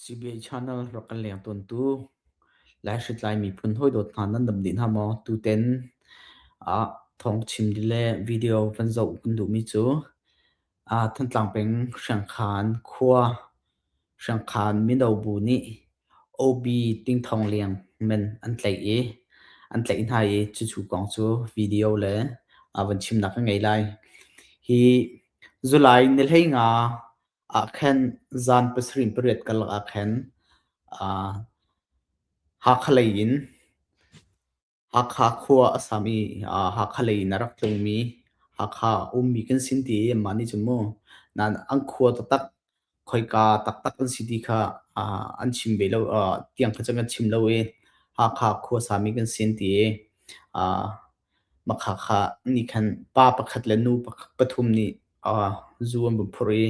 CBA channel rak kan leng tawntu Laihritlai miphun hawidawt hna nan dam dih hna maw? Tuten ah thawng chim ding le video van zoh kan duhmi cu Thantlang peng Hriangkhan khua Hriangkhan mino bu nih OB Tingthawng Liang men an tlaih i an tlaih hna i cucu kong cu video le van chimnak kan ngei lai. Hi July ni 15 ah khan zan 7:08 karlak ah khan Hakha lei in Hakha khua a sami Hakha lei in a rak tlungmi Hakha ummi kan sin ti i anmah nih cun mu nain an khua taktak khoika taktak an si ti kha an chim ve lo tiang kha cu kan chim lo i Hakha khua sami kan sin ti i Makha kha nih khan pa pakhat le nu pathum nih zu an vun phurh i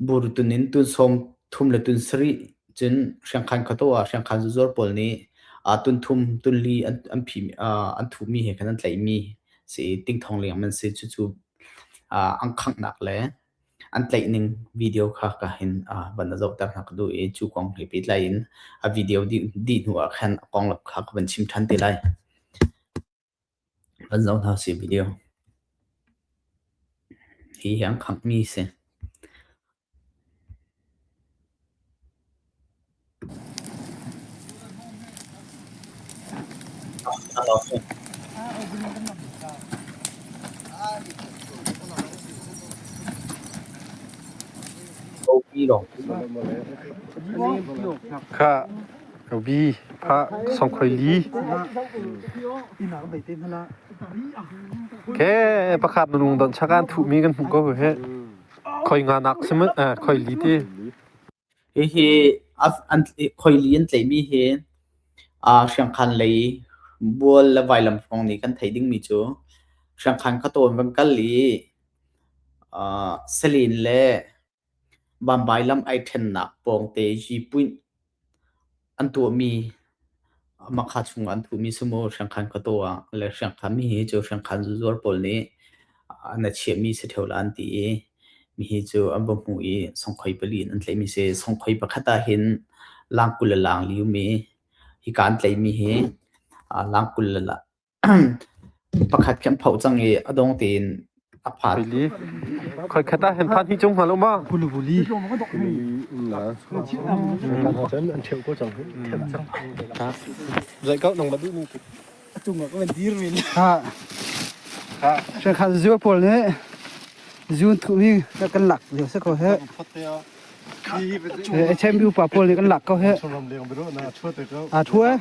burtun in tun sawm thum le tun sarih cun Hriangkhan khuataw ah Hriangkhan zuzuar pawl nih tun thum tun li an thuhmi he khan an tlaihmi si i tingthong leng an si. Cucu an khanghnak le an tlaih ning video kha ka hin van na zohter hna ka duh i cu kong he pehtlai in a video dih hnu ah khan a konglam kha ka van chim ṭhan te lai. Van zoh hna usih video. Hi hi an khanghmi si. Kha bi pha songkhoi li. Ke pakhat nung don chakan thu mi kan hmuh ko he. Khoi nga nak sim khoi li ti. Hihi khoili an tlaihmi hi Hriangkhan lei bual le vailam hrawng nih kan theih dingmi cu Hriangkhan khuataw in van kal i Salin le Bambai lam ai ṭhennak pawngte Yipuih an tuahmi Makha chungah an thuhmi si mu Hriangkhan khuataw ah le Hriangkhan mi hi cu Hriangkhan zuzuar pawl nih na chiahmi si ṭheo la an ti i mihi cu an va hmuh i songkhoi pali in an tlaihmi si. Songkhoi pakhat ah hin lang 20 le lang li um i hika an tlaihmi hi lang 20 le pakhat khi an phoh cang i a dong tein a phat. Khoi khat ah hin phan hi cung hngal ma? Zai kau nang ma du ni. Hriangkhan zuar pawl nih zun thuhmi kan lak lio si ko hih. HMB upa pawl nih kan lak ko hih. Aa thu eh.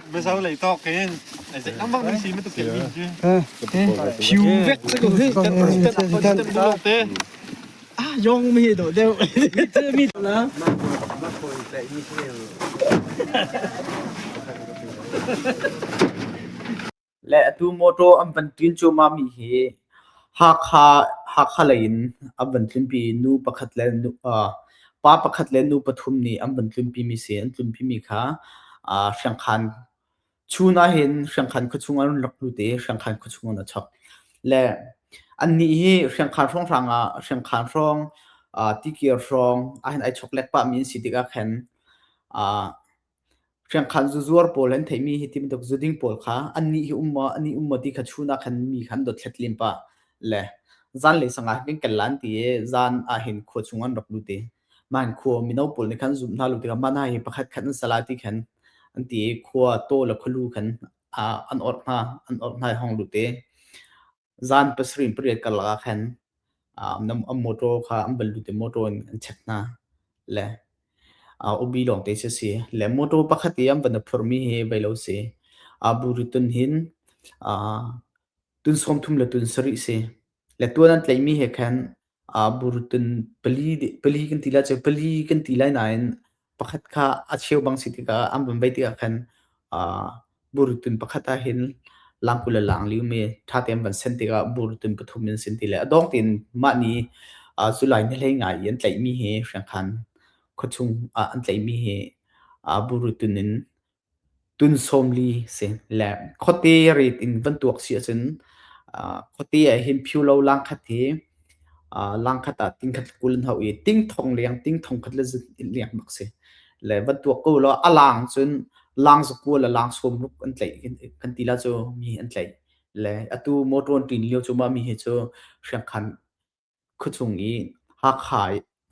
Phiu vek si ko hih. Ah yong mi do deuh. Mi na. Le atu motor an van ṭin cuahmahmi hi Hakha, Hakha lei in an van tlunpi i nu pakhat le nu, pa pakhat le nu pathum nih an van tlunpimi si. An tlunpimi kha Hriangkhan chun ahhin Hriangkhan khuachung an rak lut i Hriangkhan khuachung an a chok. Le annih hi Hriangkhan hrawnghrang ah Hriangkhan hrawng, Tikir hrawng ahhin ai chok lek pahmi an si tikah khan Hriangkhan zuzuar pawl an theihmi hi ti bantuk zuding pawl kha annih hi um maw, anih um maw ti kha chun ah khan mi kha an dothlat len pah le zanlei sang ah kan kal lan ti i zan ah hin khua chung an rak lut i mah hin khua mino pawl nih khan zum hna lo tikah mah hna hi pakhat khat an sala ti khan an ti i khua taw le khualu khan an orh hna, an orh hna i hong lut i zan 7 in 8 karlak ah khan an motor kha an van lut i motor in an check hna le ubi lawngte si si le motor pakhat i an van i phurhmi hi vei lo si buri tun hin tun 30 le tun 7 si le tuan an tlaihmi he khan Burtun pali kan ti lai cu pali kan ti lai nain pakhat kha a cheubang si tikah an van vei tikah khan burtun pakhat ahhin lang 20 le lang li um i ṭha tein van sen tikah burtun pathum in sin ti le a dawng tein mah ni July ni 15 i an tlaihmi hi Hriangkhan khuachung ah an tlaihmi hi burtun in Tun 40 si le khuate ret in van tuak si ahcun khuate ah hin phio lo langkhat hi langkhat ah tingkhat le 20 an hauh i ting thong leng ting thong khat le zat leng bak si. Le van tuak ko law a lang cun lang zakua le lang sawm ruk an tlaih kan ti la cu mi an tlaih. Le atu motor an ṭin lio cu mah mi hi cu Hriangkhan khuachung i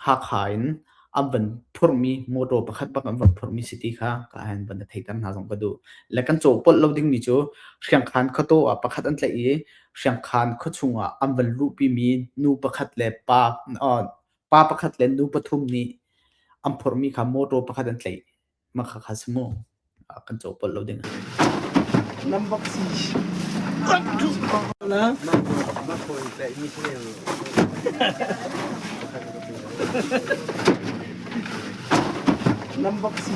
Hakha in an van phurhmi motor pakhat bak an van phurhmi si ti kha ka han van theihter hna zong ka duh. Le kan cawhpolh lo dingmi cu Hriangkhan khuataw ah pakhat an tlaih i Hriangkhan khuachung ah an van luhpimi nu pakhat le pa pakhat le nu pathum nih an phurhmi kha motor pakhat an tlaih. Mah kha si mu. Kan cawhpolh lo ding. Lambak si. Lambak si.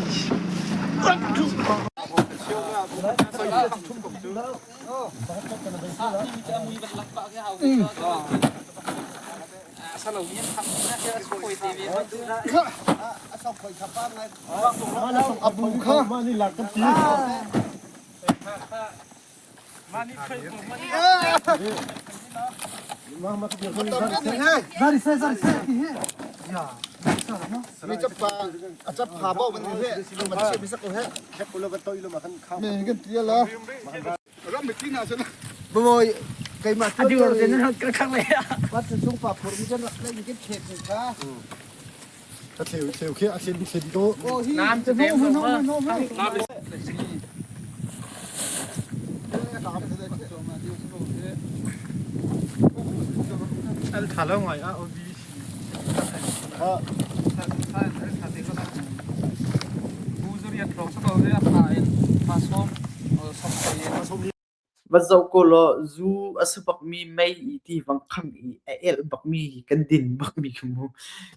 Va zoh ko law zu a si bakmi mei i ti vang khang i a elh bakmi kan din bakmi khi mu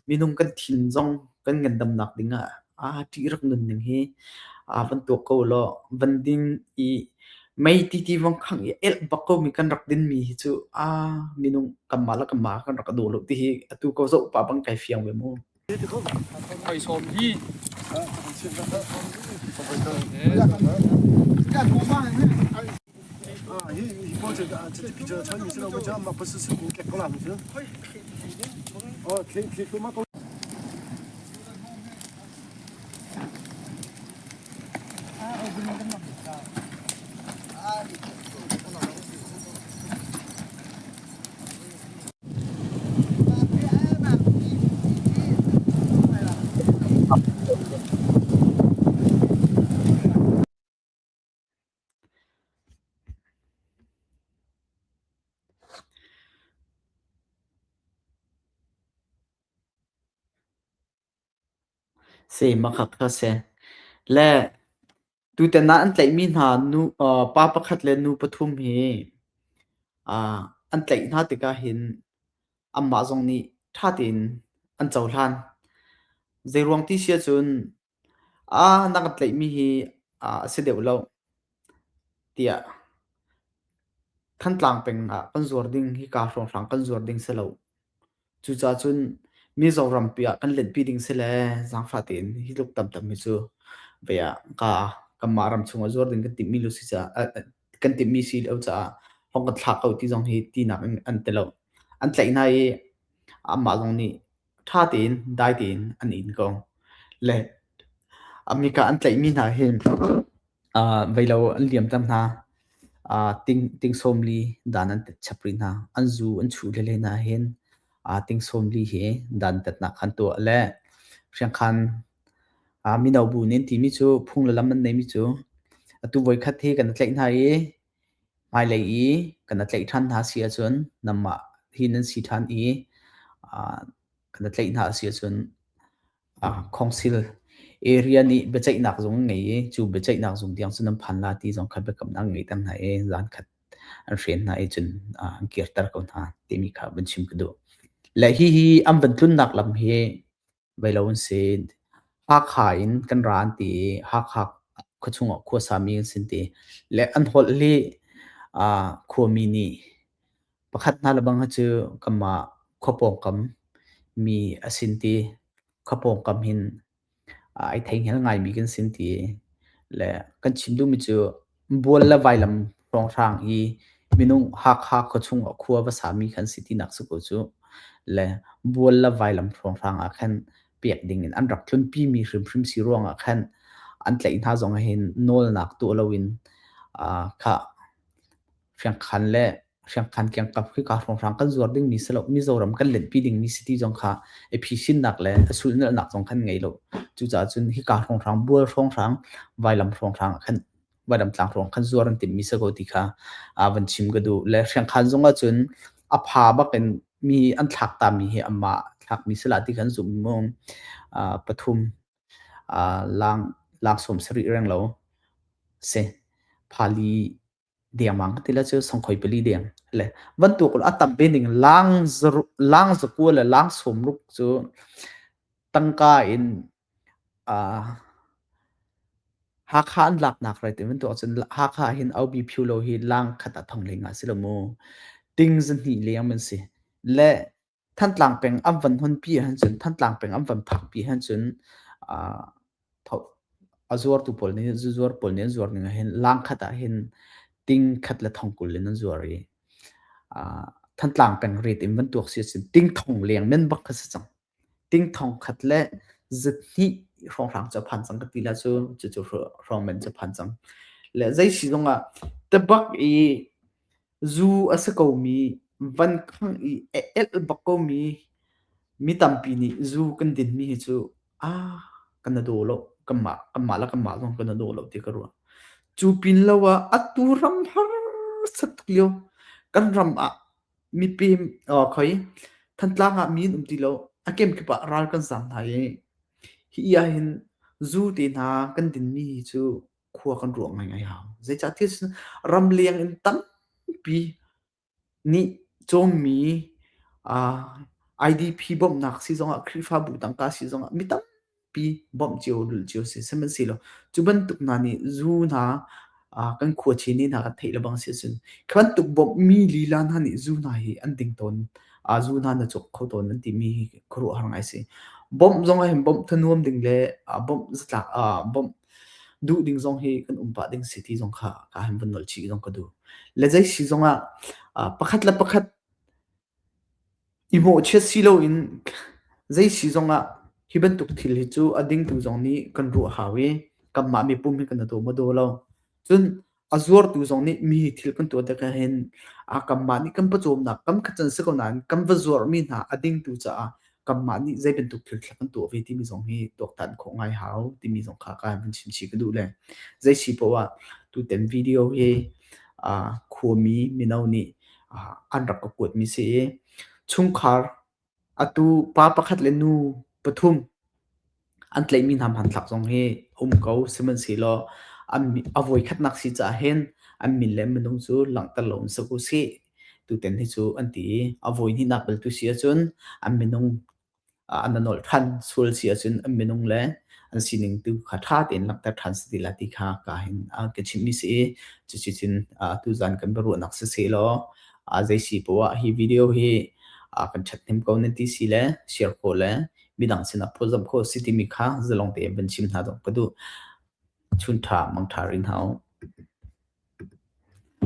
minung kan thin zong kan ngandamnak ding ah aa ṭih rak nun ning hi aa van tuak ko law van din i mei ti ti vang khang i elh bak komi kan rak dinmi hi cu aa minung kanmah le kanmah kan rak daw lo ti hi atu ko zoh pah bang kai fiang ve mu. Si makha kha si. Le tutan ah an tlaihmi hna nu pa pakhat le nu pathum hi an tlaih hna tikah hin anmah zong nih ṭha tein an cohlan. Zeiruang ti si ahcun na kan tlaihmi hi a si deuh lo tiah Thantlang peng ah kan zuar ding hika hrawnghrang kan zuar ding si lo. Cucaah cun Mizoram pi ah kan lenpi ding si le zaangfah tein hi tluk tamtam hi cu vei ah ka kanmah ram chungah zuar ding kan timhmi lu si caah kan timhmi si lo caah hong kan thlak ko ti zong hi tinak in an ti lo. An tlaih hna i amah zong nih ṭha tein dai tein an in ko. Le America an tlaihmi hna hi Veilo an liamter hna. Ting 40 dan an tet chap rih hna. An zu an chuh hlei hna hin ting 40 hi dan tetnak khan tuah le Hriangkhan mino bu nih an timi cu phung le lam an neimi cu atu voikhat hi kan i tlaih hna i hmailei i kan i tlaih ṭhan hna si ahcun nanmah hi nan si ṭhan i kan i tlaih hna a si ahcun Council area nih biaceihnak zung an ngei i cu biaceihnak zung tiang cun an phan la ti zong kha biakamnak an ngeihter hna i zankhat an hren hna i cun an kirter ko hna timi kha van chim ka duh. Le hihi an van tlunnak lam hi veilo an si. Hakha in kan ra an ti i Hakha khuachung ah khuasami an si ti. Le an holh hi khuami nih pakhat hna le bang hi cu kanmah khua pawngkam mi a sin ti. Khua pawngkam hin ai theihngal ngaimi kan sin ti. Le kan chim duhmi cu bual le vailam hrawnghrang i minung Hakha khuachung ah khua va sami khan si tinak si ko cu. Le bual le vailam hrawnghrang ah khan pek ding in an rak tlunpimi hrimhrim si ruangah khan an tlaih hna zong ah hin nawlnak tuah loin kha hriangkhan le hriangkhan kiangkap khika hrawnghrang kan zuar dingmi si lo Mizoram kan lenhpi dingmi si ti zong kha i phisinnak le a sulhnalhnak zong khan ngei lo. Cucaah cun hika hrawnghrang bual hrawnghrang vailam hrawnghrang ah khan vailam tlang hrawng khan zuar an timhmi si ko ti kha van chim ka duh. Le hriangkhan zong ah cun a pha bak in mi an thlak tami hi amah thlakmi si la ti khan zumh mu. Pathum lang lang 70 reng lo si phali dengmang ka ti la cu sangkhoi pali deng le bantuk a tam ve ning lang lang zakua le lang 60 cu tangka in Hakha an laknak rai ti bantuk ahcun Hakha hin Aubi Phyu lo hi lang khat ah thong leng ah si lo mu. Ting zahnih leng man si. Le Thantlang peng an van honpi ahhin cun Thantlang peng an van phakpi ahhin cun a zuartu pawl nih zuzuar pawl nih an zuar ning ahhin lang khat ah hin ting khat le thong 20 in an zuar i Thantlang peng rit in van tuak si ahcun ting thong leng men bak kha si cang. Ting thong khat le zahnih hrawnghrang cu a phan cang ka ti la cu cucu hrawng men cu a phan cang. Le zei si zongah tabak i Zu a si komi, van khangh i a elh bak komi mi tampi nih zu kan dinmi hi cu aa kan i daw lo. Kanmah le kanmah zong kan i daw lo ti ka ruah. Cu pin lo ah atu ram harsat tuk lio kan ram ah mipem khoi Thantlang ah mi an um ti lo. A kemkip ah ral kan zaam hna i hi ahhin zu te hna kan dinmi hi cu khua kan ruah ngaingai hau. Zeicahtiah cun ramleng in tampi nih cawmmi IDP bawmhnak si zongah Khrihfabu tangka si zongah mi tampi bawmh cio lulh cio si. Sihmanhsehlaw cu bantuk hna nih zu hna kan khuachi ni hna kan theih lebang si ahcun khi bantuk bawmhmi lila hna nih zu hna hi an ding tawn. Zu hna na cawk kho tawn an timi hi khuaruahhar ngai si. Bawmh zong ah hin bawmh thanuam ding le bawmh zatlak bawmh duh ding zong hi kan um pah ding si ti zong kha ka han vun nolh chih zong ka duh. Le zei si zong ah pakhat le pakhat i mawhchiat si loin zei si zong ah hi bantuk thil hi cu a dingtu zong nih kan ruah hau i kanmah mipum hi kan i daw maw daw lo. Cun a zuartu zong nih mi thil kan tuah tikah hin kanmah nih kan pawcawmnak kam khat can si ko nain kan va zuarmi hna a dingtu caah kanmah nih zei bantuk thil thla kan tuah ve timi zong hi tuaktan khawh ngai hau timi zong kha ka vun chim chih ka duh le zei si poah ah tutan video hi khuami mino nih an rak ka kuatmi si i chungkhar Atu pa pakhat le nu pathum an tlaihmi hna hmanthlak zong hi um ko. Sihmanhsehlaw a voikhatnak si caah hin an min le minung cu langhter lo in sak usih. Tutan hi cu an ti i a voi hnihnak bal tu si ahcun an minung an nolh ṭhan sual si ahcun an minung le an sining tu kha ṭha tein langhter ṭhan si ti lai ti kha ka hin ka chimmi si i cuticun tuzan kan biaruahnak sisehlaw zei si poah hi video hi kan ṭhathnem ko nan ti si le share khawh le midang sinah phawtzamh khawh si timi kha zalong tein van chim hna dawh ka duh. Chun ṭha, mang ṭha rin hau.